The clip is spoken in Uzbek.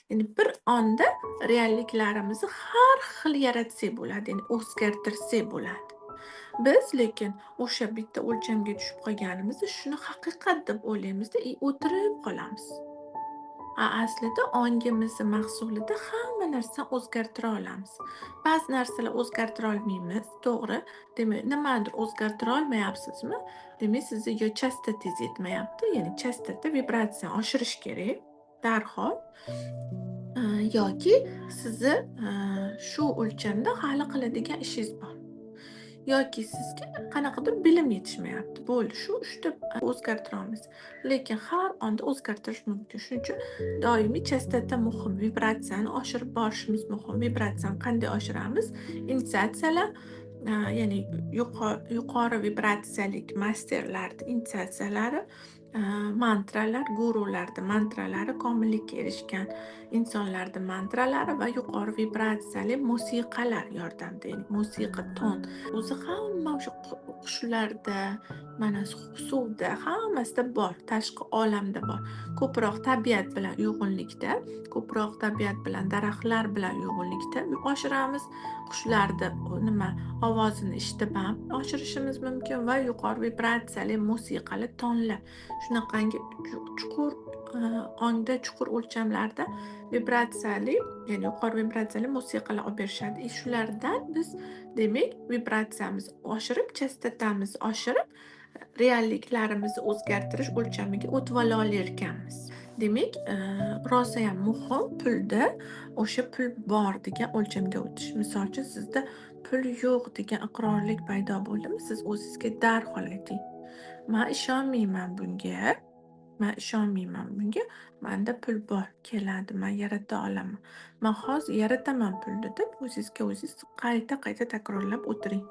Ya'ni bir onda realliklarimizni har xil yaratsak bo'ladi, ya'ni o'zgartirsak bo'ladi. Biz lekin o'sha bitta o'lchamga tushib qolganimizda shuni haqiqat deb o'ylaymizda и o'tirib qolamiz. Aslida ongimizni mahsulida hamma narsani o'zgartira olamiz. Ba'zi narsalar o'zgartira olmaymiz, to'g'ri. Demak, nimadir o'zgartira olmayapsizmi? Demak, sizni yo chastotangiz yetmayapti, ya'ni chastota vibratsiyani oshirish kerak darhol. Yoki sizni shu o'lchamda hali qiladigan ishingiz bor. Yoki sizga qanaqadir bilim yetishmayapti. Bo'ldi, shu uchta o'zgartira olmaysiz. Lekin har onda o'zgartirish mumkin. Shuning uchun doimiy chastota muhim, vibratsiyani oshirib borishimiz muhim. Vibratsiyani qanday oshiramiz? Initsiatsiyalar, ya'ni yuqori vibratsiyalik masterlarning initsiatsiyalari, mantralar, gurularning mantralari, komillikka erishgan insonlarning mantralari va yuqori vibratsiyali musiqalar yordamida, ya'ni musiqa ton o'zi hamma o'sha qushlarda, mana suvda, hammasida bor, tashqi olamda bor. Ko'proq tabiat bilan uyg'unlikda, ko'proq tabiat bilan, daraxtlar bilan uyg'unlikda oshiramiz. Qushlarni nima ovozini eshitib ham oshirishimiz mumkin va yuqori vibratsiyali musiqali tonlar. Shunaqangi chuqur ongda, chuqur o'lchamlarda vibratsiyali, ya'ni yuqori vibratsiyali musiqalar olib berishadi. Shulardan biz demak vibratsiyamizni oshirib, chastotamizni oshirib, realliklarimizni o'zgartirish o'lchamiga o'tib ola olar ekanmiz. Demak, rosayam muhim pulda o'sha pul bor degan o'lchamga o'tish. Misol uchun, sizda pul yo'q degan iqrorlik paydo bo'ldimi, siz o'zingizga darhol ayting: "Man ishonmayman bunga, man ishonmayman bunga, manda pul bor, keladi, man yarata olaman. Man hozir yarataman pulni" deb o'zingizga o'zingiz qayta-qayta takrorlab o'tiring.